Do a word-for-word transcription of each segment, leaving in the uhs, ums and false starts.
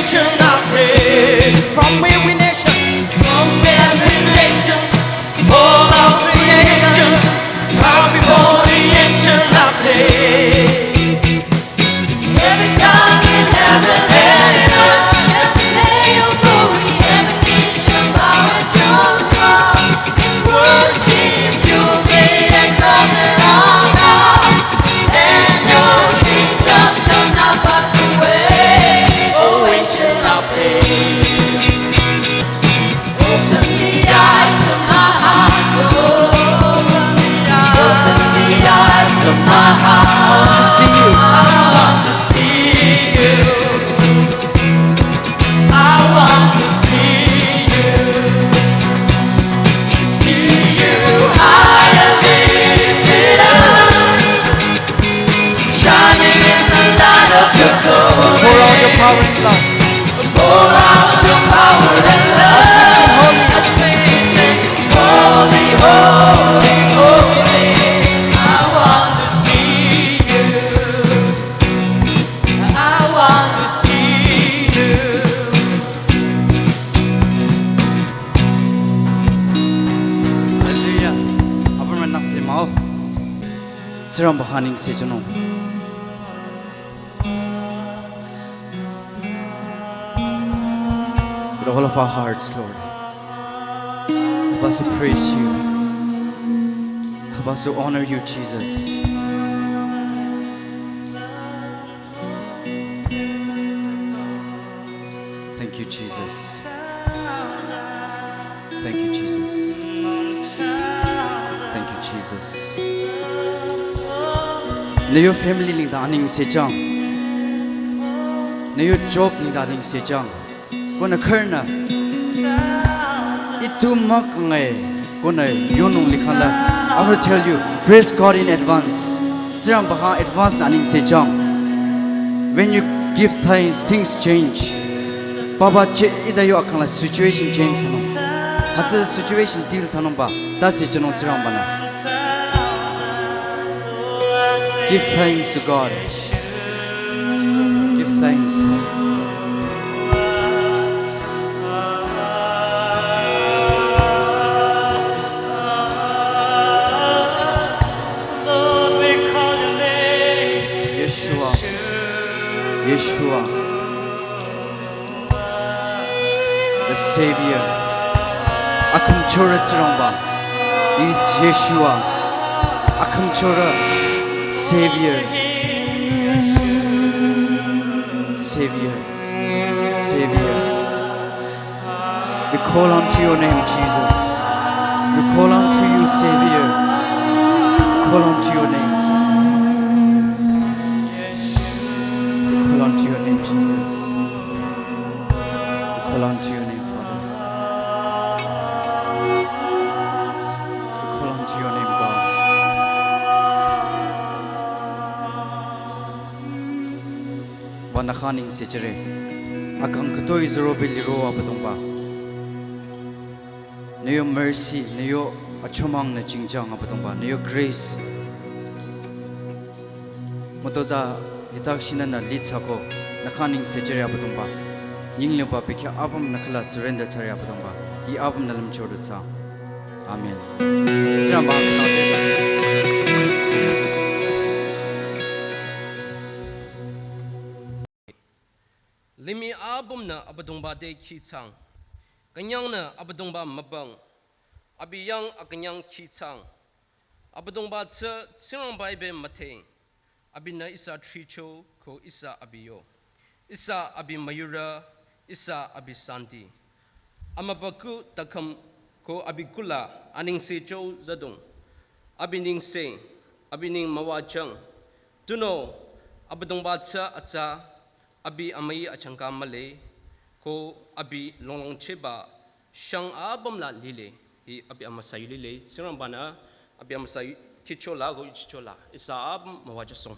Ancient of days. From every nation, from every nation, all of creation, bow before the Ancient of days. Every tongue in heaven and earth shall declare your glory. Every knee shall bow at your throne and worship you, great and sovereign our God. And your kingdom shall not pass away, O Ancient of days. Open the eyes of my heart, Lord. Open the eyes of my heart. I want to see you. I want to see you. I want to see you. See you high and lifted up. Shining in the light of your glory. Pour out your power and love. Pour out your power and love. As we sing, holy, holy, holy. I want to see you. I want to see you. Hallelujah. Apümrü nükse mah-o. Tsingrangba khyang anengse jünung. With all of our hearts, Lord. Help us to praise you. Help us to honor you, Jesus. Thank you, Jesus. Thank you, Jesus. Thank you, Jesus. Nü yo family nengdang anengse jüng. Nü yo job nengdang anengse jüng. Ko nü khürünü itu mah kang-e, ko nü yonung likhang la. I want to tell you, praise God in advance. Tsingrangba khyang advance nü anengse jüng. When you give thanks, things change. Papa che iza yo akang la situation change thsanung. Hütsü situation deal thsanungba tase jünung Tsingrangba-nü. Give thanks to God. Give thanks. Lord, we call your name. Yeshua. Yeshua. The Savior. Akhümchorü Tsingrangba is Yeshua. Akhümchorü Savior. Savior. Savior. We call unto your name, Jesus. We call unto you, Savior. We call unto your name. We call unto your name, Jesus. We call unto your name, Father. We call unto your name, God. Wa nü khyang anengse jüre. Akang khütoi züro bi liro Abüdongba. Nü yo mercy, nü yo achomang nü jingjang Abüdongba, nü yo grace. Mütozah hita shinü nü lithsako, nü khyang anengse jüre Abüdongba. Nyinglyuba bekhyah apüm nü khyang la surrender thsare Abüdongba. Hi apüm nü lümcho du thsa. Amen. Tsingrangba khyang anengse jüre. Limih apümnü Abüdongba te kihchang. Künyangnü Abüdongba mübüng. Abi yang akünyang kihchang. Abüdongba tsü Tsingrangba ibe mütheng. Abinü ihsa thricho ko ihsa abi yo. Ihsa abi müyurü, ihsa abi santi. Amübükuh takhüm ko abi kuhla anengse cho züdung. Abi nengse, abi neng müwajüng. Tunüo, Abüdongba tsü atsa, abi amüi achangka mühle, ko abi longlangchehba shang apüm la lile, hi abi amüsa yu lile, Tsingrangba-nü abi amüsa yu kihchola ko yuchichola, ihsa apüm müwajüsohng.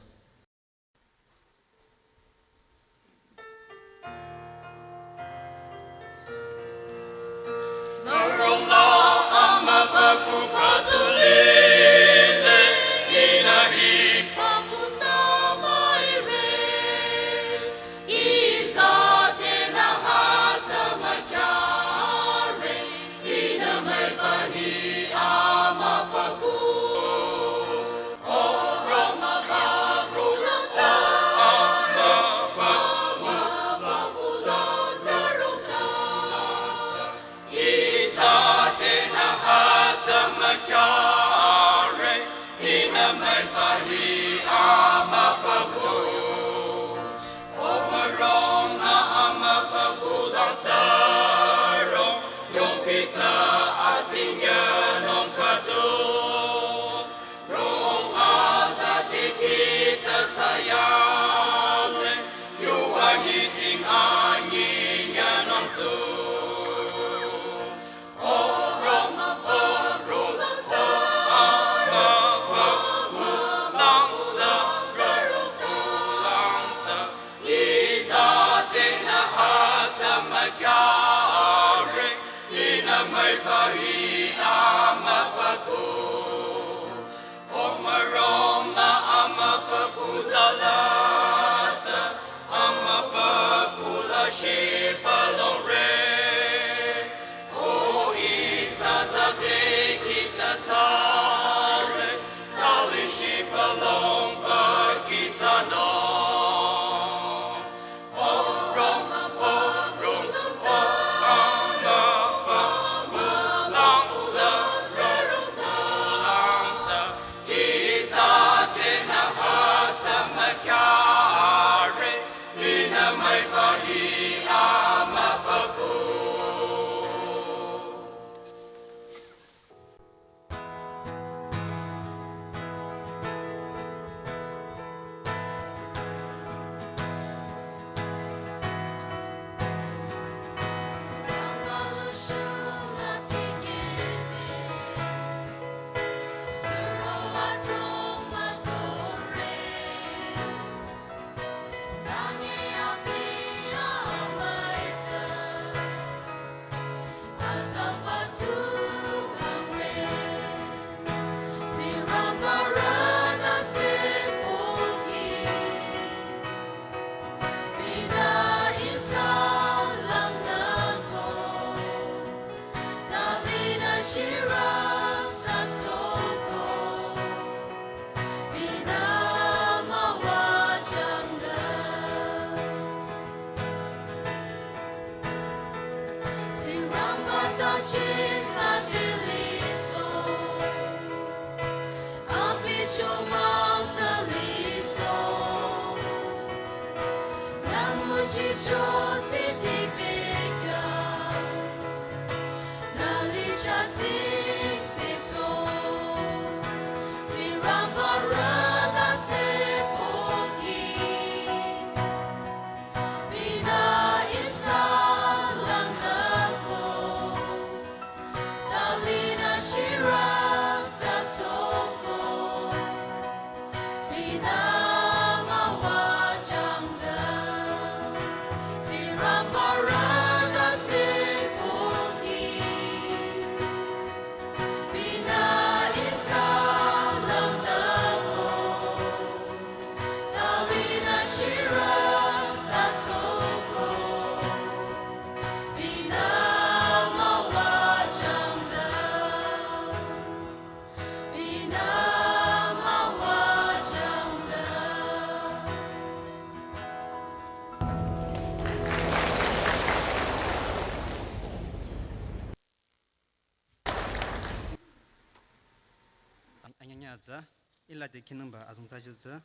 Anyanya atsa, ila te kinungba azong tajil tsa,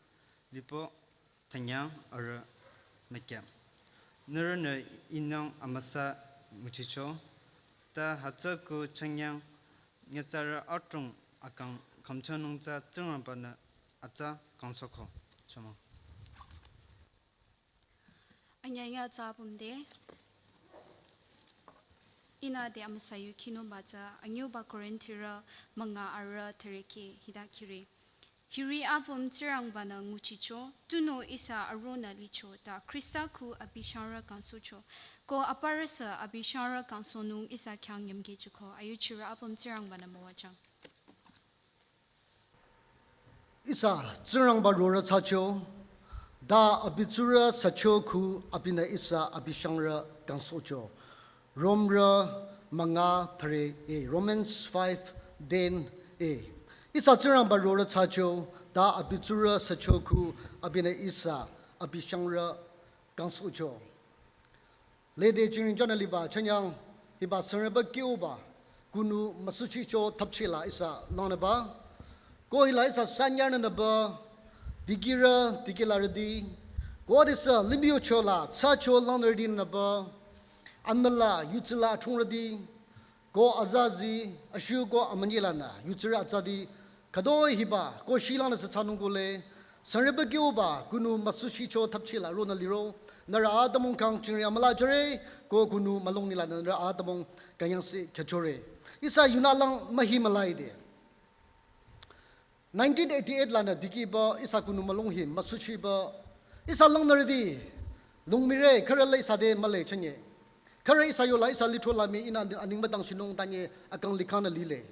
lipo, tanyang, ara, mekya. Nurunur inong amasa muchicho, ta hatsa ku chanyang, nyatsara atrung akang kamchanung tsa tsingrangba na atsa kangsoko, chamo. Anyanya tsü apüm de. Ihnü de amüsa yu khinungba tsü anyüba Korinthirü münga arüh thürükeh hita khire. Hiri apüm Tsingrangba-nü nguchicho, tunüo ihsa aronü licho ta Khrista khu abi shangrü kangsohcho. Ko aparüsü abi shangrü kangsohnung ihsa khyang nyümkehchiko. Ayuchirü apüm Tsingrangba-nü müwajüng. Ihsa Tsingrangba rorü thsacho, ta abi tsurü thsacho khu abinü ihsa abi shangrü kangsohcho. Romrü münga thüre e, Romans five ten e. Ihsa Tsingrangba rorü thsacho, ta abi tsurü thsacho khu abinü ihsa abi shangrü kangsohcho. Lede jingring jana liba chanyang hiba sangreba kiuba kunu müsuchicho thapchila ihsa langnüba. Ko hila ihsa sanyarnünüba dikirü dikilarüti. Ko adesü limbiuchola thsacho langnürütinüba. Anmüla yutsila athungrüti. Ko azazi, ashu ko amünyilanü, yutsirü atsati, khütoi hiba, ko shilangnü sü thsanung kole, sangreba kiuba, kunu müsuchicho thapchila ronü liro, nührü atümung kang jingring amüla jüre, ko kunu mülung nila nührü atümung künyangseh khyüchore. Ihsa yunü lang mühi mülaide. Nineteen eighty-eight lanü dikiba ihsa kunu mülung hi müsuchiba ihsa langnürüti lungmire khürü la ihsa te mühle chünye. Khürü ihsa yola ihsa lithro la mii ihnü aning mütang shinung tanye akang likhanü lile.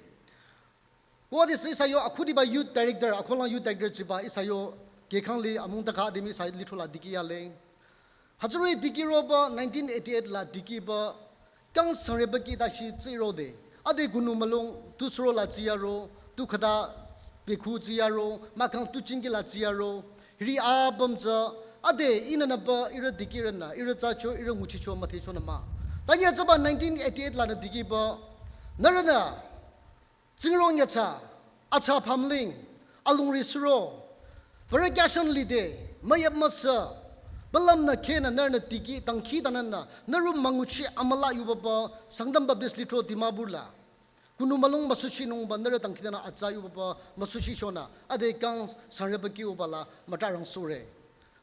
Ko adesü ihsa yo akhudiba youth director, akholang youth director tsiba ihsa yo kehkhang li amung takha ademi ihsa lithro la dikiyale. Hütsüri dikiroba nineteen eighty-eight la dikiba kang sangreba kih ta shi tsirode. Ade kunu mülung tu suro la tsiyaro, tu khüta bekhu tsiyaro, mahkhang tu chingki la tsiyaro. Hiri apüm tsü, ade ihnünüba ihrü dikirünü, ihrü thsacho, ihrü nguchicho müthehchonü mah. Tanye tsüba nineteen eighty-eight lanü dikiba, nührünü tsingrong nyatsa, atsa pamling, alungri suro, pürü kyashan lide, müyap müsa, balamnü khenü nührünü diki, dangkhidangnangnü, nührü münguchi amüla yubaba, Sangtam Baptist Lithro Dimapur la. Kunu mülung müsuchinungba nührü dangkhidangnang atsa yubaba, müsuchichonü, ade kang sangreba kiuba la, mütarang sure.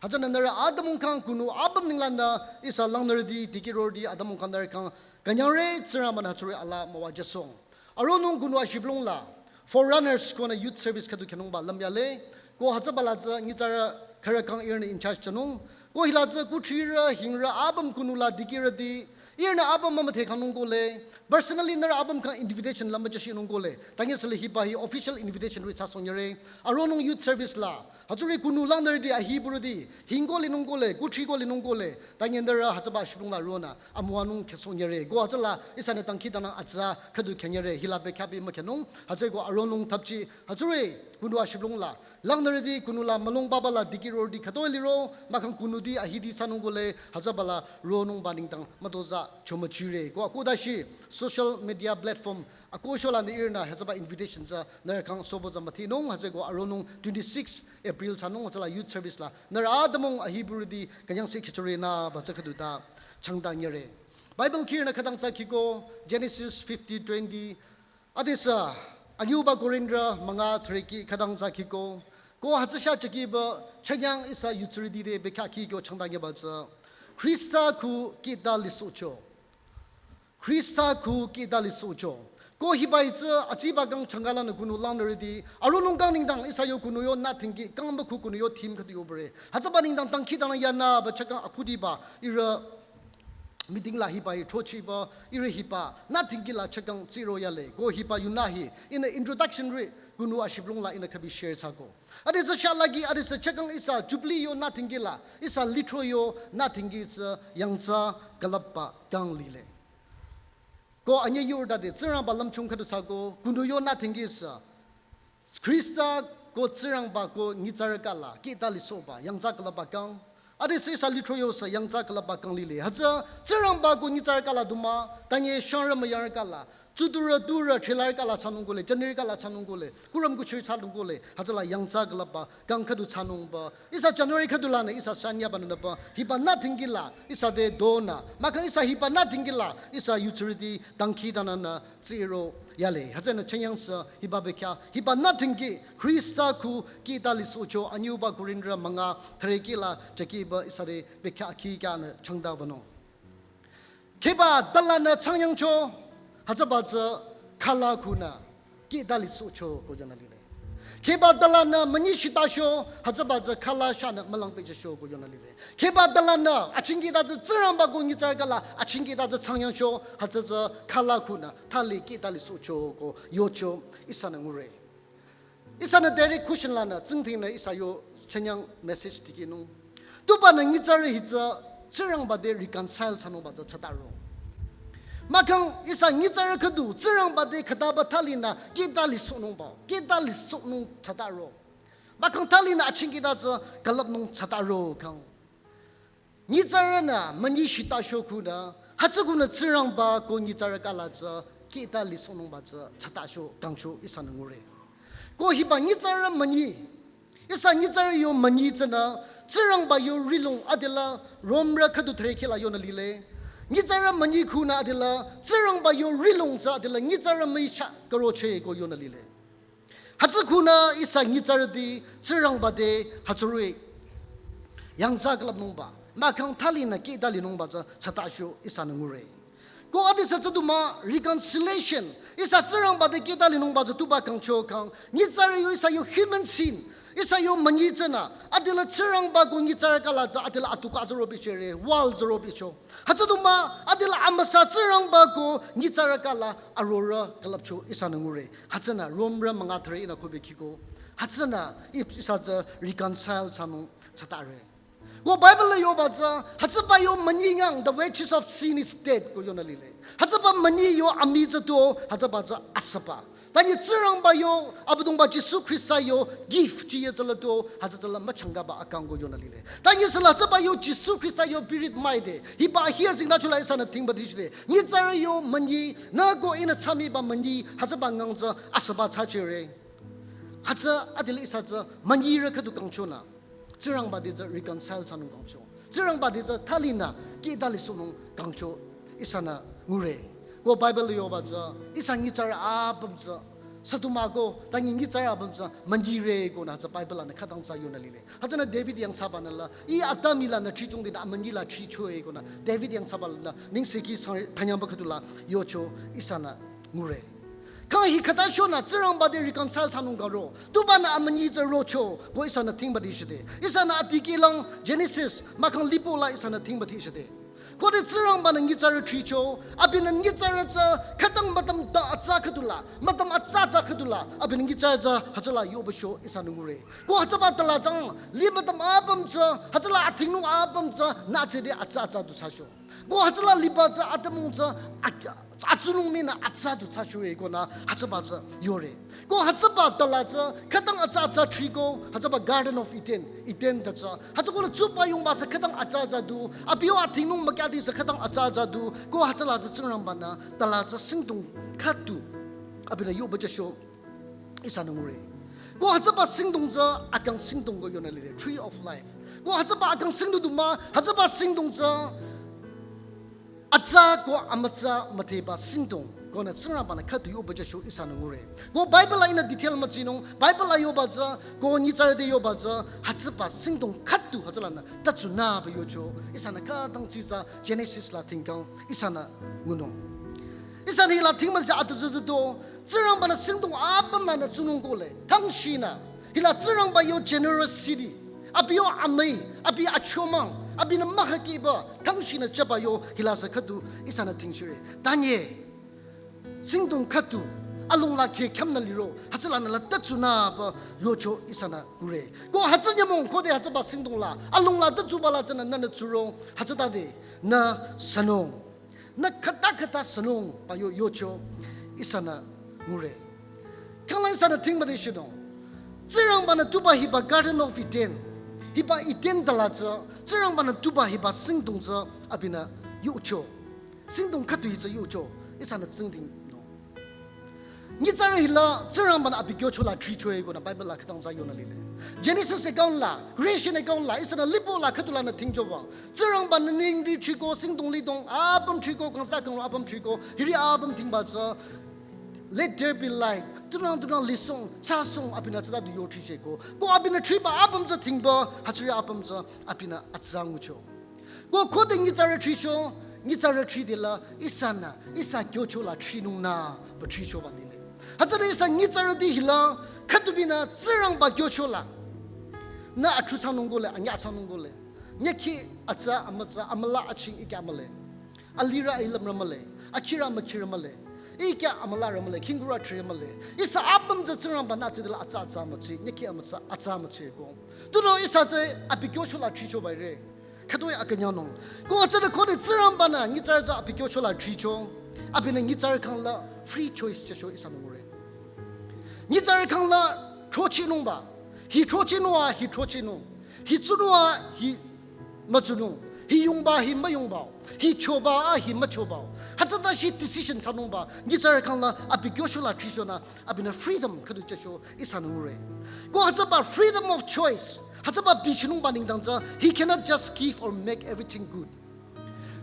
Hütsünü nührü atümung kang kunu apüm ninglanü ihsa langnürüti, dikirorüti, atümung kang nührü kang künyangre Tsingrangba-nü hütsüri alaa müwajüsohng. Aronung kunu ashibülung la, Forerunners konü youth service khüdu khyünungba lümyale, ko hütsüba la tsü nyitsarü khürü kang ihrünü in charge thsanung, ko hila tsü kuthrirü, hingrü, apüm kunu la dikirüti, ihrünü apüm mümüdhe khanung kole, personally nührü apüm kang invitation lümba jüshinung kole, tanye süle hiba hi official invitation ri thsasohng nyire, aronung youth service la, hütsüri kunu langnürüti ahi burüti, hingko linung kole, kuthri ko linung kole, tanye nührü hütsüba shibülung la ronü, amüwanung khyüsohng nyire, ko hütsüla, ihsanü dangkhidangnang atsa, khüdu khyünyire, hila bekhyah bi mükhyünung, hütsüeko aronung thapchi, hütsüri, Kunu ashibülung la, langnürüti kunu la mülung baba la dikirorüti khütoi liro, mahkhang kunuti ahiti thsanung kole, hütsüba la ronungba nengdang mütozah chomüchire. Ko akodashi social media platform akosho la nü ihrünü hütsüba invitation tsü nührü khyang sobo tsü müthinung, hütsüeko aronung twenty-six April thsanung hütsüla youth service la nührü atümung ahibürüti künyangse khichore nüba tsü khüdu ta changta nyire. Bible khirünü khütang tsü khiko, Genesis fifty twenty, adesü anyüba Korinth münga thüreki khütang tsü khiko. Ko hütsü sha chakiba chanyang ihsa yutsürüti te bekhyah khiko changta nyeba tsü, Khrista khu kihta lisohcho. Khrista khu kihta lisohcho. Ko hiba hi tsü atsiba kang changka lanü kunu langnürüti aronung kang nengdang ihsa yo kunu yo nothing ki kangba khu kunu yo theme khüdu yobare. Hütsüba nengdang dangkhidangnang yanüba chakang akhudiba ihrü meeting la hiba hi throchiba ihrü hiba nothing ki la chakang tsiro yale. Ko hiba yunü hi ihnü introduction ri kunu ashibülung la ihnü khübi share thsako. Adesü sha lagi adesü chakang ihsa jubilee yo nothing ki la ihsa lithro yo nothing ki tsü yangtsa külüpba kang lile. Ko anyü yurda de Tsingrangba lümchung khüdu thsako kunu yo nothing ki ihsa Khrista ko Tsingrangba ko nyitsarü kala kihta lisohba yangtsa külüpba kang. Adesü ihsa lithro yo sü yangtsa külüpba kang lile. Hütsü Tsingrangba ko nyitsarü kala du mah, tanye shangrü müyangrü kala, tsudurü durü thrilarü kala thsanung kole, jünirü kala thsanung kole, kurüm kuchir thsanung kole, hütsüla yangtsa külüpba kang khüdu thsanungba. Ihsa January khüdu lanü ihsa shanyaba nünüba hiba nothing ki la ihsa te donü, mahkhang ihsa hiba nothing ki la ihsa yutsürüti dangkhidangnangnü tsiro yale. Hütsünü chanyang sü hiba bekhyah, hiba nothing ki Khrista khu kihta lisohcho anyüba Korinth münga thüreki la chakiba ihsa te bekhyah khikyanü changta banung. Kheba dalanü changyangcho, hütsüba tsü khala khunü kihta lisohcho ko yonü lile. Kheba dalanü münyi shitasho, hütsüba tsü khala shanü mülang pehjüsho ko yonü lile. Kheba dalanü achingkita tsü Tsingrangba ko nyitsarü kala achingkita tsü changyangcho, hütsü tsü khala khunü thali kihta lisohcho ko yocho ihsanü ngure. Ihsanü direct question lanü tsingdhingnü ihsa yo chanyang message tikinung. Tubanü nyitsarü hi tsü Tsingrangba te reconcile thsanungba tsü thsataro. Mahkhang ihsa nyitsarü khüdu Tsingrangba te khütaba thalinü kihta lisohnungba, kihta lisohnung thsataro. Mahkhang thalinü achingkita tsü külüpnung thsataro kang. Nyitsarünü münyi shitasho khunü, hütsü khunü Tsingrangba ko nyitsarü kala tsü kihta lisohnungba tsü thsatasho kangcho ihsanü ngure. Ko hiba nyitsarü münyi, ihsa nyitsarü yo münyi tsünü Tsingrangba yo rilung adela Romrü khüdu thüreki la yonü lile. Nyitsarü münyi khunü adela Tsingrangba yo rilung tsü adela nyitsarü müi sha karoche ko yonü lile. Hütsü khunü ihsa nyitsarüti Tsingrangba te hütsüri yangtsa külüpnungba, mahkhang thalinü kihta linungba tsü thsatasho ihsanü ngure. Ko adesü tsü du mah reconciliation, ihsa Tsingrangba te kihta linungba tsü tuba kangcho kang, nyitsarü yo ihsa yo human sin, ihsa yo münyi tsünü, adela Tsingrangba ko nyitsarü kala tsü adela atuka tsü robichire, wall tsü robicho. Hütsü du mah, adela amüsa Tsingrangba ko nyitsarü kala arorüh külüpcho ihsanü ngure. Hütsünü Romrü münga thüre ihnü kobe khiko. Hütsünü ip ihsa tsü reconcile thsanung thsatare. Ko Bible la yoba tsü, hütsüba yo münyi ngang, the wages of sin is death ko yonü lile. Hütsüba münyi yo amii tsü tuo, hütsüba tsü asüba. Tanyi Tsingrangba yo, Abüdongba Jisu Khrista yo gift chiye tsüla tuo, hütsü tsüla müchangkaba akang ko yonü lile. Tanyi süla hütsüba yo Jisu Khrista yo birit maide, hiba hiya zingna chula ihsanü thingba dichide. Nyitsarü yo münyi, nü ko ihnü thsamiba münyi, hütsüba ngang tsü asüba thsachire. Hütsü adela ihsa tsü münyirü khüdu kangchonü Tsingrangba te tsü reconcile thsanung kangcho. Tsingrangba te tsü thalinü kihta lisohnung kangcho ihsanü ngure. Ko Bible yoba tsü ihsa nyitsarü apüm tsü sütuma ko, tanyi nyitsarü apüm tsü münyire konü hütsü Bible lanü khütang tsü yonü lile. Hütsünü David yangthsabanü la, ih atümung lanü chichungdinü amünyi la chichoe konü David yangthsabanü nengsekhi sang thanyangba khüdu la yocho ihsanü ngure. Kang hi khüta shonü Tsingrangba te reconcile thsanung karo. Tubanü amünyi tsü rocho, ko ihsanü thingba dichide. Ihsanü adikehlang Genesis, mahkhang lipo la ihsanü thingba dichide. Khode Tsingrangbanü nyitsarü thricho, abinü nyitsarü tsü khütang mütam ta atsa khüdula, mütam atsa atsa khüdula, abinü nyitsarü tsü hütsüla yobacho ihsanü ngure. Ko hütsüba tala tsang, li mütam apüm tsü, hütsüla athingnung apüm tsü, nütsede atsa atsa du thsacho. Ko hütsüla liba tsü atümung tsü ak-, atsunung mii nü atsa du thsachoe ko nü hütsüba tsü yore. Ko hütsüba tala tsü khütang atsa atsa thriko hütsüba Garden of Eden, Eden ta tsü. Hütsü ko nü tsuba yungba sü khütang atsa atsa du, abi yo athingnung mükyadi sü khütang atsa atsa du. Ko hütsüla tsü Tsingrangba nü tala tsü singdong khüdu abinü yoba jücho ihsanü ngure. Ko hütsüba singdong tsü akang singdong ko yonü lile, tree of life. Ko hütsüba akang singdong du mah, hütsüba singdong tsü atsa ko amütsa müdheba singdong ko nü Tsingrangba nü khüdu yoba jücho ihsanü ngure. Ko Bible la ihnü detail mütsinung, Bible la yoba tsü, ko nyitsarü te yoba tsü, hütsüba singdong khüdu hütsülanü tatsünü ba yocho, ihsanü khütang tsitsa Genesis la thingkang ihsanü ngunung. Ihsanü hila thingmang sü atüzüzü do, Tsingrangba nü singdong apüm lanü tsunung kohle, tangshi nü, hila Tsingrangba yo generosity, abi yo amüi, abi achomang, abinü mükhakeba, tangshi nü jüba yo, hila sü khüdu, ihsanü thingchire. Tanye, singdong khüdu, alung la khe khyamnü liro, hütsülanü la tatsünü ba yocho ihsanü ngure. Ko hütsü nyümong khode hütsüba singdong la, alung la tatsuba la tsünü nünü tsurong, hütsütade, nü sünung. Nü khüta khüta sünung ba yo yocho ihsanü ngure. Khanglang ihsanü thingmang de shinung. Tsingrangba nü tuba hiba Garden of Eden. Hiba Eden tala tsü, Tsingrangba nü tuba hiba singdong tsü abinü yocho. Singdong khüdu hi tsü yocho. Ihsanü tsingdhingnung. Nyitsarü hila Tsingrangba nü abi kyocho la thrichoe ko nü Bible la khütang tsü yonü lile. Genesis account la, creation account la, ihsanü libo la khüdu lanü thingchoba. Tsingrangba nü ningri thriko, singdong lidong apüm thriko, kangsa kangro apüm thriko, hiri apüm thingba tsü, "Let there be light." Tunang tunang lisong, thsasong abinü tsüta du yo thricheko. Ko abinü thriba apüm tsü thingba, hütsüri apüm tsü abinü atsa ngucho. Ko khode nyitsarü thricho, nyitsarü thridela, ihsanü, ihsa kyocho la thrinung nü ba thrichoba lile. Hütsüri ihsa nyitsarü te hila, khüdu binü Tsingrangba kyocho la nü athu thsanung kohle, anyüh thsanung kohle. Nyükhi atsa, amütsa, amüla aching ikya mühle. Alirü ilümrü mühle. Akhirü mükhirü mühle. Ikya amülarü mühle, khingkurü three mühle. Ihsa apüm tsü Tsingrangba nü tsüdela atsa atsa mütsi, nyükhi amütsa, atsa mütsi ko. Tunüo ihsa tsü abi kyocho la thrichoba re. Khütoi akünyangnung. Ko hütsüde khode Tsingrangba nü nyitsarü tsü abi kyocho la thricho. Abinü nyitsarü khyang la free choice jücho ihsanü ngure. Nyitsarü khyang la throchehnungba. Hi throchenung a, hi throchenung. Hi tsunung a, hi mütsunung. Hi yungba, hi müyungba. Hi choba a, hi müchoba. Hütsüta shi decision thsanungba. Nyitsarü khyang la abi kyocho la thricho nü, abinü freedom khüdu jücho ihsanü ngure. Ko hütsüba freedom of choice. Hütsüba bichinungba nengdang tsü, he cannot just give or make everything good.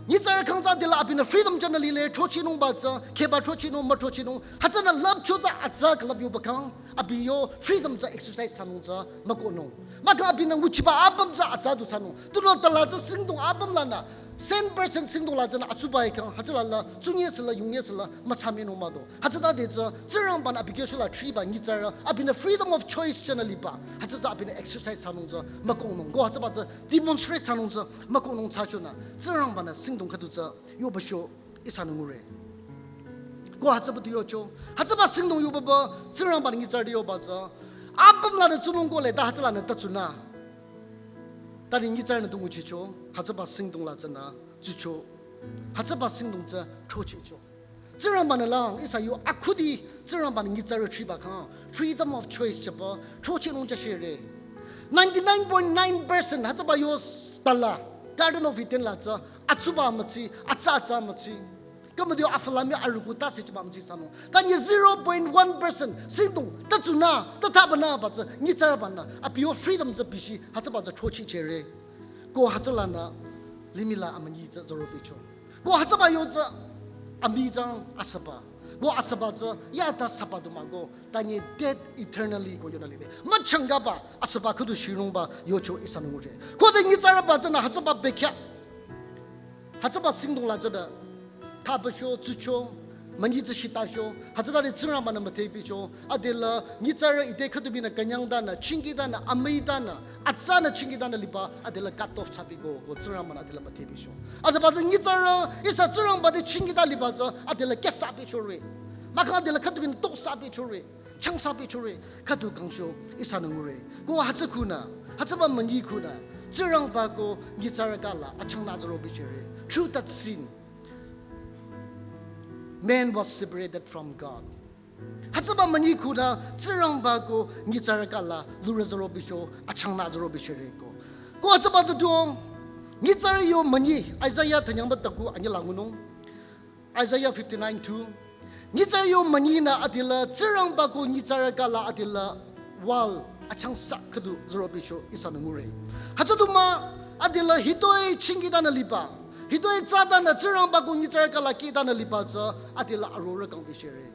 Nyitsarü khyang tsü dela abinü freedom jünü lile, throchehnungba tsü, kheba throchenung, müthrochenung, hütsünü lüpcho tsü atsa külüp yoba khyang, abi yo freedom tsü exercise thsanung tsü mükohnung. Mahkhang abinü nguchiba apüm tsü atsa du thsanung. Tunüo tala tsü singdong apüm lanü, cent percent singdong la tsünü atsuba khyang, hütsüla la, tsunye sela, yungye sela, mütsaminung mah do. Hütsütade tsü, Tsingrangba nü abi kyocho la thriba nyitsarü, abinü freedom of choice jünü liba, hütsü tsü abinü exercise thsanung tsü mükohnung. Ko hütsüba tsü demonstrate thsanung tsü mükohnung thsachonü, Tsingrangba nü singdong khüdu tsü yoba sho ihsanü ngure. Ko hütsüba du yocho, hütsüba singdong yoba ba, Tsingrangba nü nyitsarü te yoba tsü, apüm lanü tsunung kohle ta hütsülanü tatsünü. Tani nyitsarünü du nguchicho, hütsüba singdong la tsünü tsucho, hütsüba singdong tsü throchehcho. Tsingrangba nü lang, ihsa yo akhudi Tsingrangba nü nyitsarü thriba khyang, freedom of choice jüba, throchehnung jüshere. Ninety-nine point nine percent hütsüba yo tala, Garden of Eden la tsü, atsuba mütsi, atsa atsa mütsi. Kümüdi yo afülami aruku tase jüba mütsi thsanung. Tanye zero point one percent, singdong, tatsünü, tathabanü ba tsü, nyitsarübanü, abi yo freedom tsü bishi, hütsüba tsü throchehchere. Ko hütsülanü, limih la amünyi tsü zorobicho. Ko hütsüba yo tsü amüi tsang asüba. Ko asüba tsü yata süba du mah ko tanye dead eternally ko yonü lile. Müchangkaba asüba khüdu shinungba yocho ihsanü ngure. Khode nyitsarüba tsünü hütsüba bekhyah. Hütsüba singdong la tsünü thaba sho, tsucho, münyi tsü shita sho, hütsütade Tsingrangba nü müdhebicho, adela nyitsarü ite khüdu binü künyangdanü, chingkidanü, amüidanü, atsanü chingkidanü liba, adela cut off thsabi ko, ko Tsingrangba nü adela müdhebicho. Adeba tsü nyitsarü, ihsa Tsingrangba te chingkida liba tsü, adela kesa bichore. Mahkhang adela khüdu binü toksa bichore, changsa bichore, khüdu kangcho, ihsanü ngure. Ko hütsü khunü, hütsüba münyi khunü, Tsingrangba ko nyitsarü kala achangna züro bishire. Through that sin, man was separated from God. Hütsüba münyi khunü Tsingrangba ko nyitsarü kala lurü züro bisho achangna züro bishire ko. Ko hütsüba tsü tuo nyitsarü yo münyi Isaiah thanyangba taku anyü la ngunung. Isaiah fifty-nine two. Nyitsarü yo münyinü adila Tsingrangba ko nyitsarü kala adila wall achangsa khüdu züro bisho ihsanü ngure. Hütsü du mah adila hitoi chingkitanü liba, hitoi tsatanü Tsingrangba ko nyitsarü kala kitanü liba tsü adila arorüh kang bishire.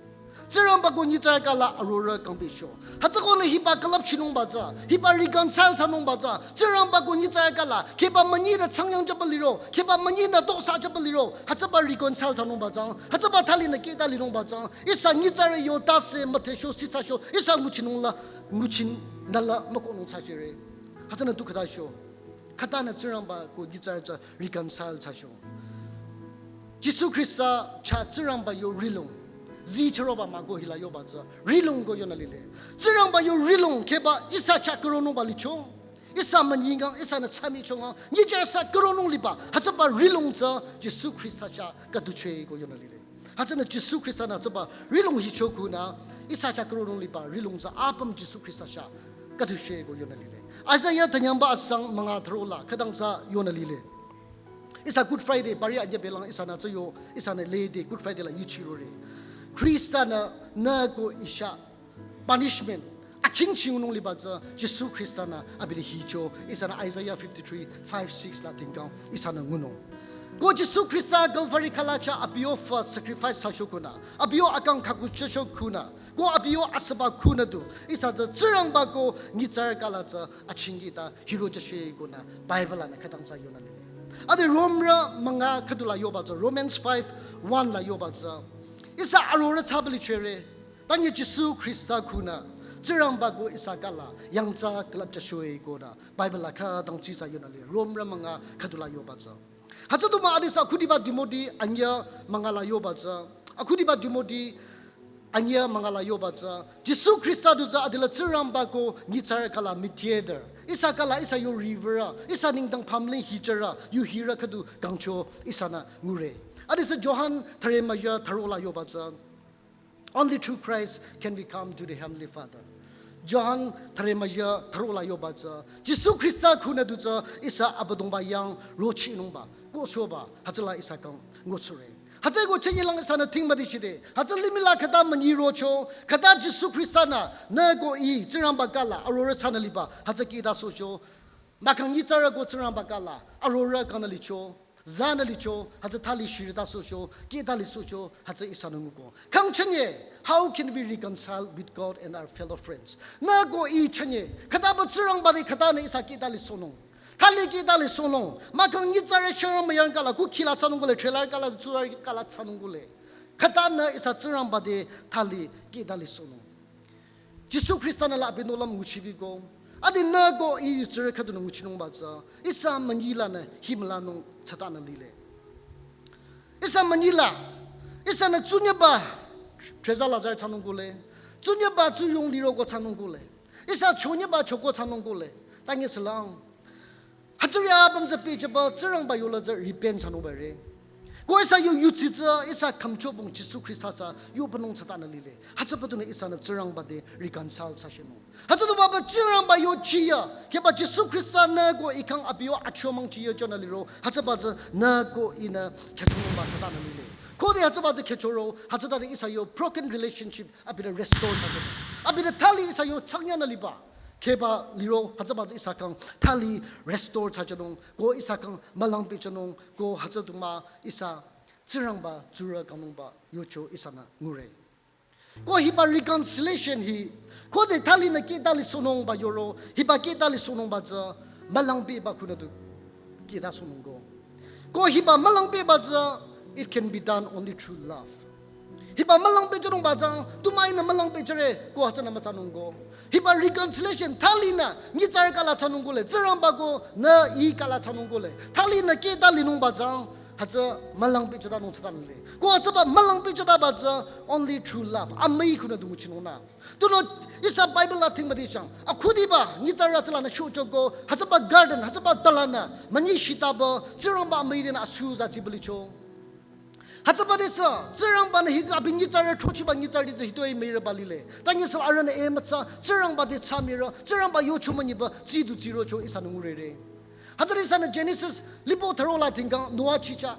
Tsingrangba ko nyitsarü kala arorüh kang bisho. Hütsü konü hiba külüpchinungba tsü, hiba reconcile thsanungba tsü, Tsingrangba ko nyitsarü kala, kheba münyinü changyang jüba liro, kheba münyinü tosa jüba liro, hütsüba reconcile thsanungba tsü, hütsüba thalinü kita linungba tsü, ihsa nyitsarü yo tase müthesho, sitsasho, ihsa nguchinung la, nguchinü la mükohnung thsashire. Hütsünü tu khüta sho. Khütanü Tsingrangba ko nyitsarü tsü reconcile thsasho. Jisu Khrista chah Tsingrangba yo rihlong. Zi chüroba mah ko hila yoba tsü rihlong ko yonü lile. Tsingrangba yo rihlong kheba ihsa chah küronungba licho. Ihsa münyingang, ihsanü tsamichongang, nyitsarü sa küronung liba, hütsüba rihlong tsü Jisu Khrista chah khüduche ko yonü lile. Hütsünü Jisu Khrista-nü hütsüba rihlong hicho khunü, ihsa chah küronung liba rihlong tsü apüm Jisu Khrista chah khüduche ko yonü lile. Isaiah thanyangba asang münga thüro la khütang tsü yonü lile. Ihsa Good Friday, bari anyü belang ihsanü tsü yo, ihsanü lede Good Friday la yuchirore. Khrista-nü, nü ko ih chah punishment, akhingchinung liba tsü Jisu Khrista-nü abi te hicho, ihsanü Isaiah fifty-three five six la tingkang, ihsanü ngunung. Ko Jisu Khrista Calvary kala chah abi yo first sacrifice thsacho khunü, abi yo akang khaku thsacho khunü, ko abi yo asüba khunü du, ihsa tsü Tsingrangba ko nyitsarü kala tsü achingkita hiro thsashe khunü Bible lanü khütang tsü yonü lile. Ade Romrü münga khüdu la yoba tsü, Romans five one la yoba tsü, ihsa arorüh thsaba lichere, tanye Jisu Khrista khunü, Tsingrangba ko ihsa kala, yangthsa külüp thsashoe konü, Bible la khütang tsü yonü lile, Romrü münga khüdu la yoba tsü. Hütsü du mah ade ihsa akhudiba Timothy anyü münga la yoba tsü. Akhudiba Timothy anyü münga la yoba tsü. Jisu Khrista du tsü adila Tsingrangba ko nyitsarü kala mediator. Ihsa kala ihsa yo riwürü, ihsa nengdang pümling hicharü, yu hirü khüdu kangcho ihsanü ngure. Ade ihsa Johan thüre müyü thüro la yoba tsü. Only through Christ can we come to the Heavenly Father. Johan thüre müyü thüro la yoba tsü, Jisu Khrista khunü du tsü ihsa Abüdongba yang rochinungba, kohsohba, hütsüla ihsa kang nguchire. Hütsü ko chenye lang ihsanü thingba di shide, hütsü limih la khüta münyi rocho, khüta Jisu Khrista-nü, nü ko ih, Tsingrangba kala, arorüh thsanü liba, hütsü kita sohcho, mahkhang nyitsarü ko Tsingrangba kala, arorüh kangnü licho, zanü licho, hütsü thali shirita sohcho, kita li sohcho, hütsü ihsanü nguko. Kang chenye, how can we reconcile with God and our fellow friends? Nü ko ih chenye, khütaba Tsingrangba te khütanü ihsa kita lisohnung. Thali kita lisohnung. Mahkhang nyitsarü shürü müyang kala, kukhi la thsanung kule, trailer kala, tsurü kala thsanung kule. Khütanü ihsa Tsingrangba te thali kita lisohnung. Jisu Khrista-nü la abi nohlüm nguchibi ko. Ade nü ko ih yutsürü khüdunü nguchinungba tsü, ihsa münyi lanü himlanung thsatanü lile. Ihsa münyi la, ihsanü tsunyeba, treza lazar thsanung kule. Tsunyeba tsuyong liroko thsanung kule. Ihsa chonyeba choko thsanung kule. Tanye sülang. Hütsüri apüm tsü pehjüba Tsingrangba yola tsü repent thsanungba re. Ko ihsa yo yutsü tsü, ihsa khümchobong Jisu Khrista tsü, yobanung thsatanü lile. Hütsüba dunü ihsanü Tsingrangba te reconcile thsashenung. Hütsü du baba Tsingrangba yo chiya, kheba Jisu Khrista-nü ko ih kang abi yo achomang chiya chonü liro, hütsüba tsü nü ko ihnü khyüchonungba thsatanü lile. Khode hütsüba tsü khyüchoro, hütsütade ihsa yo broken relationship, abi te restore thsachonung. Abi te thali ihsa yo changyanü liba. Kheba liro hütsüba tsü ihsa kang thali restore thsachonung, ko ihsa kang mülang pehchonung, ko hütsü du mah ihsa Tsingrangba tsurü kangnungba yocho ihsanü ngure. Ko hiba reconciliation hi, khode thalinü kita lisohnungba yoro, hiba kita lisohnungba tsü mülang pehba khunü du kita sohnung ko. Ko hiba mülang pehba tsü, it can be done only through love. Hiba mülang pehjünungba tsü, tumüinü mülang pehjüre, ko hütsünü müthsanung ko. Hiba reconciliation, thalinü, nyitsarü kala thsanung kule, Tsingrangba ko, nü ih kala thsanung kule. Thalinü kita linungba tsü, Hütsü mülang pehjütanung tsüta lile. Ko hütsüba mülang pehjütaba tsü only through love. Amüi khunü du nguchinung nü. Tunüo ihsa Bible la thingba di chang. Akhudiba nyitsarü tsülanü shuchoko. Hütsüba garden, hütsüba talanü. Münyi shitaba, Tsingrangba amüi denü asu za tsibalicho. Hütsüba de sü, Tsingrangbanü hi abi nyitsarü throchiba nyitsarü tsü hitoi müireba lile. Ta nyisal arühnü e mütsa, Tsingrangba de tsa müiro, Tsingrangba yocho münyiba, tsi du tsirocho ihsanü ngurere. Hütsüri ihsanü Genesis lipo thüro la tingkang Noah chicha.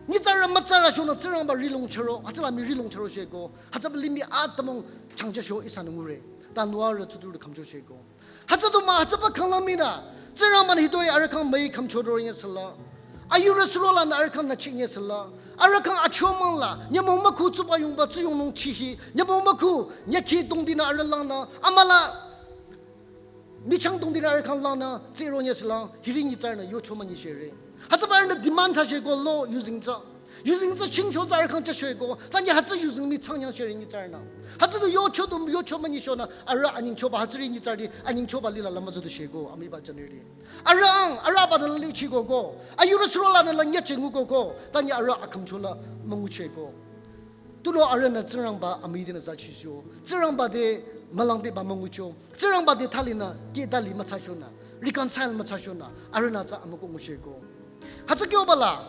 Nyitsarü mütsarü shonü Tsingrangba rilong chüro, hütsüla mii rilong chüro sheko. Hütsüba limih atümung changcha sho ihsanü ngure. Ta Noah rü tsudu rü khümcho sheko. Hütsü du mah, hütsüba khanglang mii nü. Tsingrangbanü hitoi arüh khyang müi khümcho ro nyesüla. Ayurü surolanü arüh khyang nüchi nyesüla. Arüh khyang achomang la. Nyümong mükhu tsuba yungba tsuyongnung chihi. Nyümong mükhu nyükhi tongdinü arüh langnü. Amüla michang tongdinü arüh khyang langnü, tsiro nyesüla, hiri nyitsarünü yocho münyi shere. Hütsüba arühnü demand thsa sheko lo, using tsü. Using tsü chingcho tsü arüh khyang cha sheko, ta nyi hütsü using michang yang shere nyitsarünü. Hütsü du yocho du, yocho münyi shonü, arüh anyingchoba hütsüri nyitsarüti, anyingchoba lila lama tsü du sheko, amüiba janiri. Arüh ang, arüh ba de lichi koko, ayurü surolanü la nyüche ngu koko, ta nyi arüh akhümcho la müngu sheko. Tunüo arühnü Tsingrangba amüi denü za chisho. Tsingrangba de mülang pehba müngucho. Tsingrangba de thalinü, keh thali mütsashonü. Reconcile mütsashonü. Arühnü tsü amüko ngusheko. Hütsü kyoba la.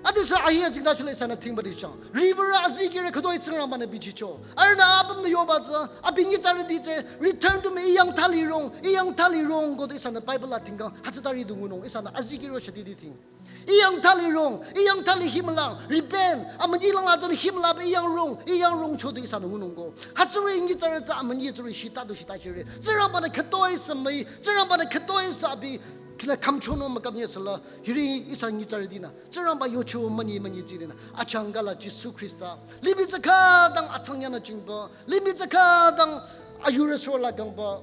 Adesü ahi azikda shule ihsanü thingba di chang. River azikirü khütoi Tsingrangbanü bichicho. Arühnü apümnü yoba tsü, abi nyitsarüti tsü, return to me, I yang thali rong, I yang thali rong, ko de ihsanü Bible la tingkang, hütsüta ri du ngunung, ihsanü azikirü shati di ting. I yang thali rong, I yang thali himlang, repent, amünyi lang azan himla be I yang rong, I yang rong chodu ihsanü ngunung ko. Hütsüri nyitsarü tsü amünyi tsüri shita du shita shire. Tsingrangbanü khütoi sü müi, Tsingrangbanü khütoi sü abi, kila khümchonung mükap nyesüla, hiri ihsa nyitsarütinü. Tsingrangba yocho münyi münyi tsirinü. Achangka la Jisu Khrista. Limih tsü khütang achangyanü chingba. Limih tsü khütang ayurü surola kangba.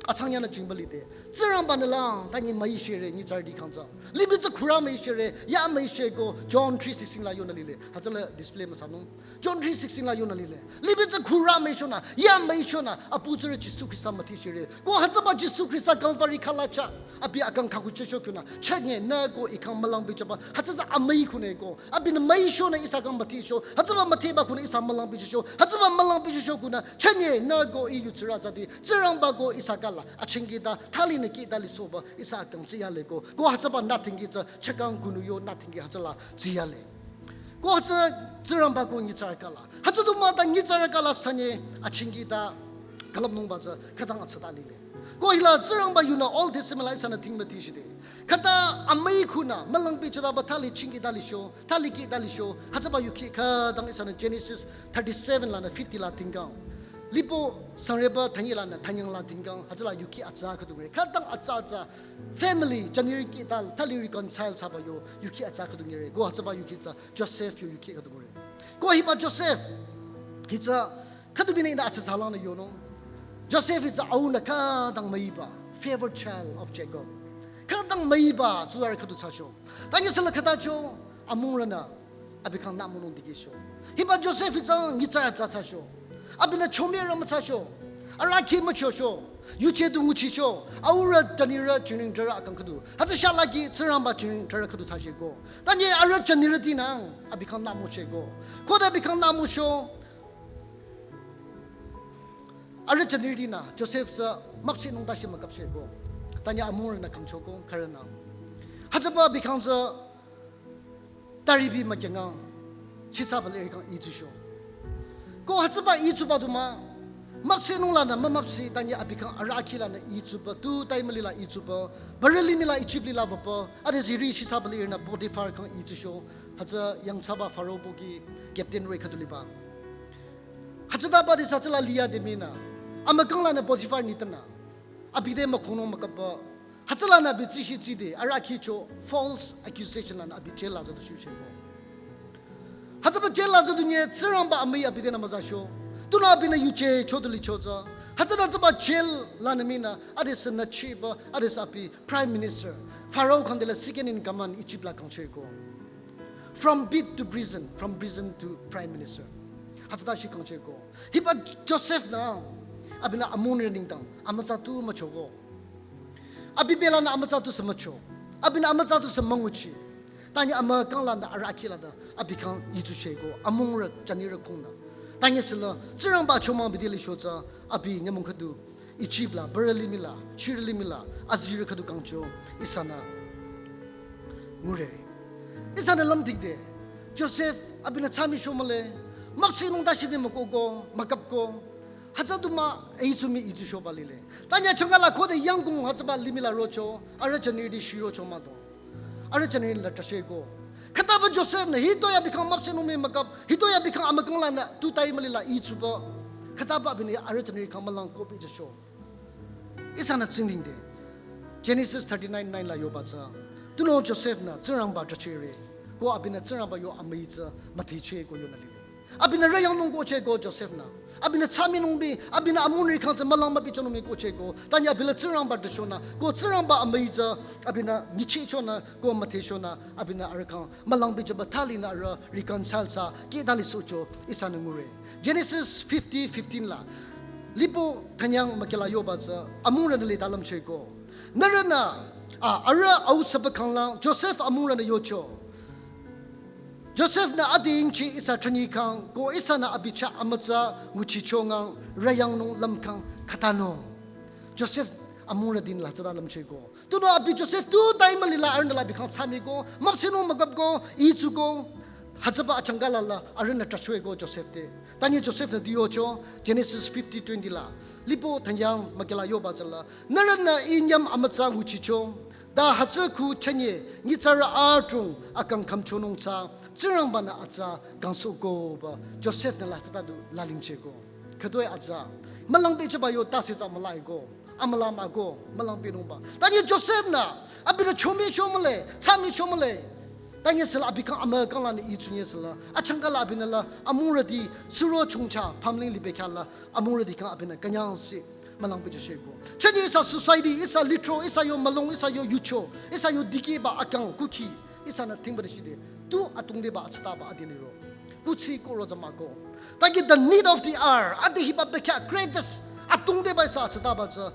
Achangyanü chingba lide. Tsingrangbanü lang, ta nyi müi shere, nyitsarüti khyang tsü. Limih tsü khürü müi shere, ya müi sheko, John three sixteen la yonü lile. Hütsüla display müsanung. John three sixteen la yonü lile. Limih tsü khürü müi shonü, ya müi shonü, apu tsürü Jisu Khrista müthi shere. Ko hütsüba Jisu Khrista Calvary khala cha. Abi akang khaku chesho kyonü. Chanye nü ko I khyang mülang pehjüba. Hütsü tsü amüi khunü ko. Abinü müi shonü ihsa khyang müthi sho. Hütsüba müthiba khunü ihsa mülang pehjücho. Hütsüba mülang pehjücho khunü. Chanye nü ko I yutsirü tsüti. Tsingrangba ko ihsa khala. Achingkita thalinü keh thali soba. Ihsa akang tsiyale ko. Ko hütsüba nothing ki tsü. Chakang kunu yo nothing ki hütsüla tsiyale. Ko hütsü Tsingrangba ko nyitsarü khala. Hütsü du mah ta nyitsarü khala sanye achingkita külüpnungba tsü khütang atsata lile. Ko hila Tsingrangba yunü Old Testament la ihsanü thingba thi shide. Khüta amüi khunü mülang pehjütaba thali chingkita lisho, thali keh thali sho. Hütsüba yukhi khütang ihsanü Genesis thirty-seven lanü fifty la tingkang. Lipo sangreba thanyi lanü thanyang la tingkang. Hütsüla yukhi atsa khüdu ngure. Khütang atsa atsa family janiri keh thal, thali reconcile thsaba yo yukhi atsa khüdu ngure. Ko hütsüba yukhi tsü Joseph yo yukhi khüdu ngure. Ko hiba Joseph, hi tsü khüdu binü ihnü atsa thsalanü yonung. Joseph hi tsü aunü khütang müiba, favored child of Jacob. Khütang müiba, tsurü khüdu thsacho. Ta nyisüla khütacho, amungrünü, abi khyang nümonung dikehcho. Hiba Joseph hi tsü nyitsarü tsü thsacho. Abinü chomürü müthsacho. Arahkheh müchosho. Yuje du nguchicho. Aurü janirü jingring jürü akang khüdu. Hütsü shalaki Tsingrangba jingring jürü khüdu thsasheko. Ta nyi arüh janirütinü abi khyang nümocheko. Khode abi khyang nümocho. Arüh janirütinü Joseph tsü müpsehnung tashi mükapsheko. Ta nyi amungrünü khümchoko khürünü. Hütsüba abi khyang tsü taripi mükyangang, shitsaba lirü khyang itsusho. Ko hütsüba itsuba du mah, müpsehnung lanü mümüpseh ta nyi abi khyang arahkheh lanü itsuba, tu tai mülila itsuba, barüh limih la Egypt lila baba, ade ziri shitsaba lirünü Potiphar khyang itsusho, hütsü yangthsaba Pharaoh boki captain roi khüdu liba. Hütsütaba de hütsüla liya de minü, amükang lanü Potiphar nitpünü, abi te mükhonung mükapba, hütsülanü abi tsishi tside, arahkhehcho false accusation lanü abi jail la zadu shusheko. Hütsüba jail la zadu nye Tsingrangba amüi abi tenü müzacho. Tunüo abinü yuje chodu licho tsü. Hütsüla hütsüba jail lanü minü, adesü nüchiba, adesü abi prime minister. Pharaoh khyang dela second in command Egypt la kangcheko. From pit to prison, from prison to prime minister. Hütsüta shi kangcheko. Hiba Joseph nü, abinü amungrü nengdang, amütsa tu müchoko. Abi belanü amütsa tu sü mücho. Abinü amütsa tu sü münguchi. Tanyi amükang lanü arahkheh lanü abi khyang itsuchehko, amungrü jünirü khungnü. Tanyi süla Tsingrangba chomang bide licho tsü abi nyümong khüdu Ijip la, bürü limih la, shirü limih la, azirü khüdu kangcho ihsanü ngure. Ihsanü lümdhingde Josef abinü thsami shomüle, müpsehnung dashimi mükohko, mükapko. Hütsü du mah, itsu mii itsu shoba lile. Tanyi achangka la khode yangkong hütsüba limih la rocho, arüh jünirüti shirocho mah do. Arüh jünirü la trahchehko. Khütaba Josef nü hitoi abi khyang müpsehnung mii mükap, hitoi abi khyang amükang lanü tu tai müli la itsuba. Khütaba abinü arüh jünirü khyang mülang kopi jücho. Ihsanü tsingdhingde Genesis thirty-nine nine la yoba tsü, tunüo Josef nü Tsingrangba trahchehre, ko abinü Tsingrangba yo amüi tsü müdhechehko yonü lile. Abinü rüyangnung kohchehko Josef nü. Abinü thsaminung bi, abinü amungrü khyang tsü mülang mübichonung mii kohchehko. Tanyi abi la Tsingrangba trahchonü, ko Tsingrangba amüi tsü abinü nyichehchonü, ko müdhechonü, abinü arüh khyang mülang bichoba thali nü arüh reconcile thsa kihda lisohcho ihsanü ngure. Genesis fifty fifteen la, lipo thanyang mükela yoba tsü, amungrünü lita lümchehko. Nührünü, a, arüh au süba khanglang Josef amungrünü yocho. Josef nü ade yingchi ihsa thranyi khyang, ko ihsanü abi chah amütsa nguchichongang rüyangnung lümkhang khütanung. Josef amungrütinü la tsüta lümchehko. Tunüo abi Josef tu tai müli la arühnü la abi khyang thsamiko, müpsehnung mükapko, itsuko, hütsüba achangka la la arühnü trahchoeko Josef te. Tanyi Josef nü tu yocho, Genesis fifty twenty la. Lipo thanyang mükela yoba tsü la. Nührünü I nyüm amütsa nguchicho. Ta hütsü khu chünye, nyitsarü adrong akang khümchonung tsü, Tsingrangba nü atsa kangsohkoba Josef nü la tsüta du lalingchehko. Khütoi atsa, mülang bichoba yo tase tsü mülaiko. Amüla mah ko, mülang binungba. Tanyi Josef nü, abinü chomi chomüle, thsami chomüle. Tanyi süla abi khyang amükang lanü itsunye süla. Achangka la abinü la, amungrüti, suro chongcha, pamling libe khyah la, amungrüti khyang abinü künyangsi, mülang bichochehko. Chünye ihsa society, ihsa litro, ihsa yo mülung, ihsa yo yucho, ihsa yo dikehba akang, kukhi. Ihsanü thingba de shide, tu atungdeba atsütaba ade liro. Kuthsi koro tsü mah ko. Tanyi the need of the hour, ade hiba bekhyah greatest, atungdeba ihsa atsütaba tsü,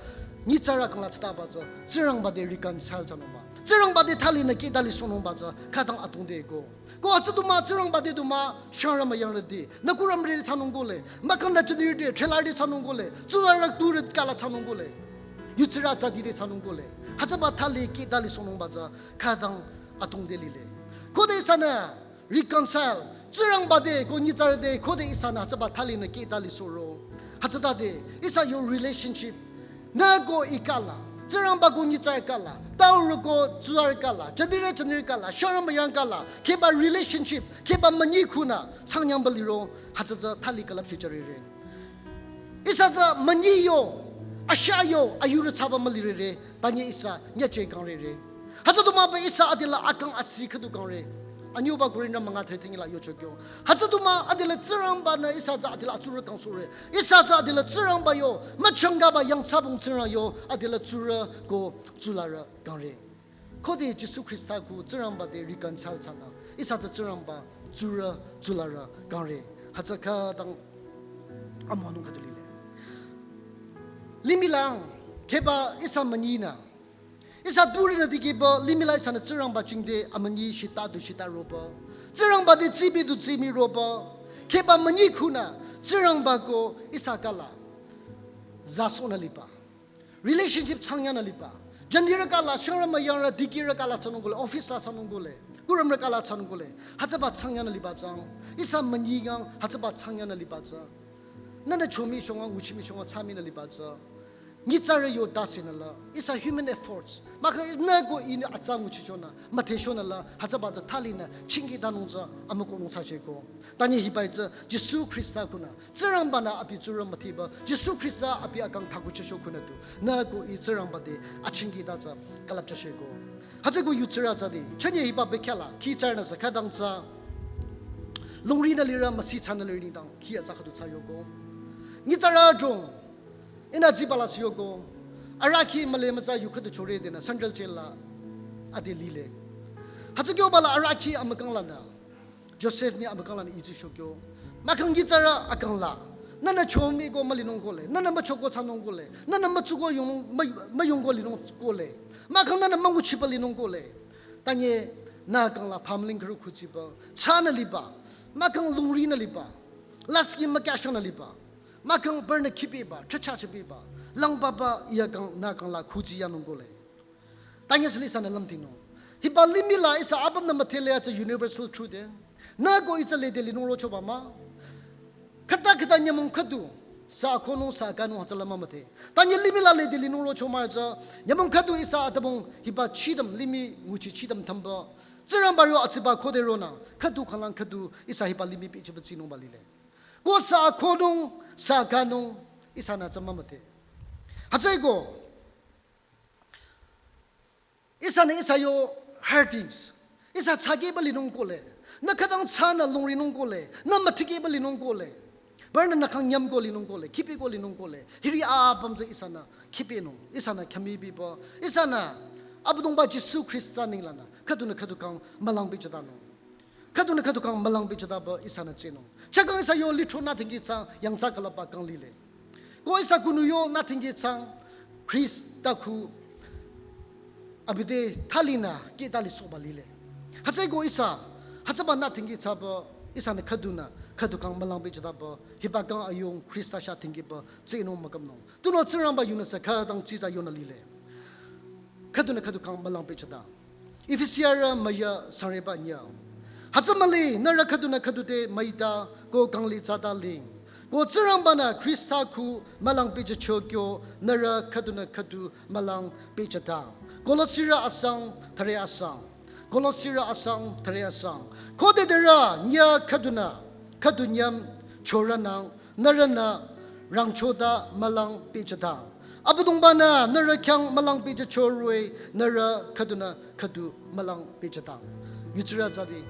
nyitsarü khyang la atsütaba tsü, Tsingrangba te reconcile thsanungba. Tsingrangba te thali nü kihda lisohnungba tsü, khütang atungdeko. Ko hütsü du mah Tsingrangba te du mah, shangrü müyangrüti, nü kurümrüti thsanung kohle, mahkhang nü jünirüti, threlarüti thsanung kohle, tsurü turü kala thsanung kohle. Yutsirü tsati te thsanung kohle. Hütsüba thali kihda lisohnungba tsü, khütang atungde lile. Khode ihsanü reconcile, Tsingrangba te, ko nyitsarü te, khode ihsanü hütsüba thali nü kihda lisohro. Hütsütade, ihsa yo relationship. Nü ko I kala, Tsingrangba ko nyitsarü kala, taurü ko tsurü kala, jünirü jünirü kala, shangrü müyang kala, kheba relationship, kheba münyi khunü, changyangba liro, hütsü tsü thali külüpcho jürere. Ihsa tsü münyi yo, asha yo, ayurü thsaba mülirere, tanyi ihsa nyücheh kangrere. Hütsü du mah ba ihsa adela akang asi khüdu kangre. Anyüba Korinth münga thre thingi la yocho kyo. Hütsü du mah adela Tsingrangba nü ihsa tsü adela atsurü kangsohre. Ihsa tsü adela Tsingrangba yo, müchangkaba yangthsabong Tsingrang yo, adela tsurü ko tsularü kangre. Khode Jisu Khrista ku Tsingrangba te reconcile thsanü, ihsa tsü Tsingrangba tsurü tsularü kangre. Hütsü khütang amüwanung khüdu lile. Limih lang, kheba ihsa münyinü, ihsa turinü dikehba, limih la ihsanü Tsingrangba jingte amünyi shita du shita roba. Tsingrangba te tsibi du tsimi roba. Kheba münyi khunü, Tsingrangba ko ihsa kala zasohnü liba. Relationship changyanü liba. Jünirü kala, shangrü müyangrü, dikehrü kala thsanung kohle, office la thsanung kohle, kurümrü kala thsanung kohle. Hütsüba changyanü liba tsang. Ihsa münyi ngang, hütsüba changyanü liba tsang. Nünü chomi shonga, nguchimi shonga, thsaminü liba tsang. Nyitsarü yo dasinü la, ihsa human efforts. Mahkhang nü ko inü atsa nguchichonü, müthechonü la, hütsüba tsü thali nü, chingki danung tsü, amükohnung tsü cheko. Tanyi hiba tsü, Jisu Khrista kunü, Tsingrangba nü abi tsurü müthiba, Jisu Khrista abi akang thaku chücho kunü tu, nü ko I Tsingrangba te, achingki da tsü, külüpcho cheko. Hütsü ko yutsirü tsü de, chünye hiba bekhyah la, khi tsürünü tsü, khütang tsü, longri nü lirü, müsi tsünü lirü nengdang, khi atsa khüdu tsü yoko. Nyitsarü adrong, ihnü ziba la siyoko, arahkheh müle mütsa yu khüdu chore denü central jail la ade lile. Hütsü kyoba la arahkheh amükang lanü, Josef mii amükang lanü itsu shokyo. Mahkhang nyitsarü akang la, nünü chomi ko mülinung kohle, nünü müchoko thsanung kohle, nünü mütsuko yong, mü, müyongko linung kohle. Mahkhang nünü münguchiba linung kohle. Tanyi nü kangla pamling khürü khuchiba, chanü liba, mahkhang lungrinü liba, lasih mükyashangnü liba, mahkhang bürünü khipeba, chacha chipeba, langbaba yakang nü kangla khuchi yanung kohle. Tanyesü ihsanü lümtinung. Hiba limih la ihsa apümnü müdhele atsü universal truth de. Nü ko ihsa lede linung rochoba mah. Khüta khüta nyümong khüdu, sü akhonung sü akanung hütsüla mümüdhe. Tanye limih la lede linung rocho mah tsü, nyümong khüdu ihsa atümung hiba chidam limih nguchi chidam thamba. Tsingrangba yo atsiba khode ronü, khüdu khanglang khüdu ihsa hiba limih pehchiba tsinungba lile. Ko sü akhonung, sü akanung, ihsanü tsü mümüdhe. Hütsüeko, ihsanü ihsa yo hurtings. Ihsa tsakeba linung kohle. Nü khütang chanü lungrinung kohle. Nü müthikeba linung kohle. Bürünü nü kang nyüm ko linung kohle. Khipe ko linung kohle. Hiri apüm tsü ihsanü khipenung. Ihsanü khamibiba. Ihsanü Abüdongba Jisu Khrista ninglanü khüdunü khüdu kang mülang pehchatanung. Khüdunü khüdu kang mülang pehchataba ihsanü tsehnung. Chakang ihsa yo lithro nü thingki tsang yangtsa külüpba kang lile. Ko ihsa kunu yo nü thingki tsang Khrista khu abi te thalinü kih thali sohba lile. Hütsüeko ihsa, hütsüba nü thingki tsaba ihsanü khüdunü khüdu kang mülang pehchataba hiba kang ayung Khrista sha thingkiba tsehnung mükümnung. Tunüo Tsingrangba yunü sü khütang tsitsa yonü lile. Khüdunü khüdu kang mülang pehchata. Efesiarü müya sangreba nyü. Hütsü müli nührü khüdunü khüdu te müita ko kangli tsata ling. Ko Tsingrangba-nü Khrista khu mülang pehchacho kyo nührü khüdunü khüdu mülang pehchata. Kolosirü asang thüre asang. Kolosirü asang thüre asang. Khode derü nyü khüdunü khüdu nyüm chorünang nührünü rangchota mülang pehchata. Abüdongba-nü nührü khyang mülang pehchacho roh-i nührü khüdunü khüdu mülang pehchata. Yuchirü tsadi,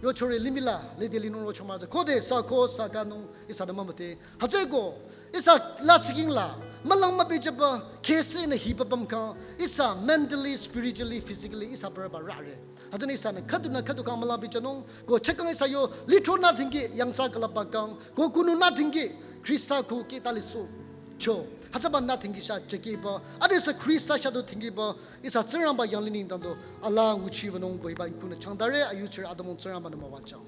yochore limih la lede linung rocho mah tsü. Khode sü akho sü akanung ihsanü mümüdhe. Hütsüeko, ihsa lasih king la mülang müpehchaba kheh senü hiba püm kang ihsa mentally, spiritually, physically ihsa bürüba rare. Hütsünü ihsanü khüdunü khüdu kang mülang pehchanung, ko chakang ihsa yo lithro nü thingki yangtsa külüpba kang, ko kunu nü thingki Khrista khu kih thali sohcho. Hütsüba nü thingki sha chekeba, ade sü Khrista sha du thingkiba, ihsa Tsingrangba yanglih nengdang du ala nguchiwünung pü hiba yu khunü changtare, ayuchirü atümung Tsingrangba-nü müwajüng.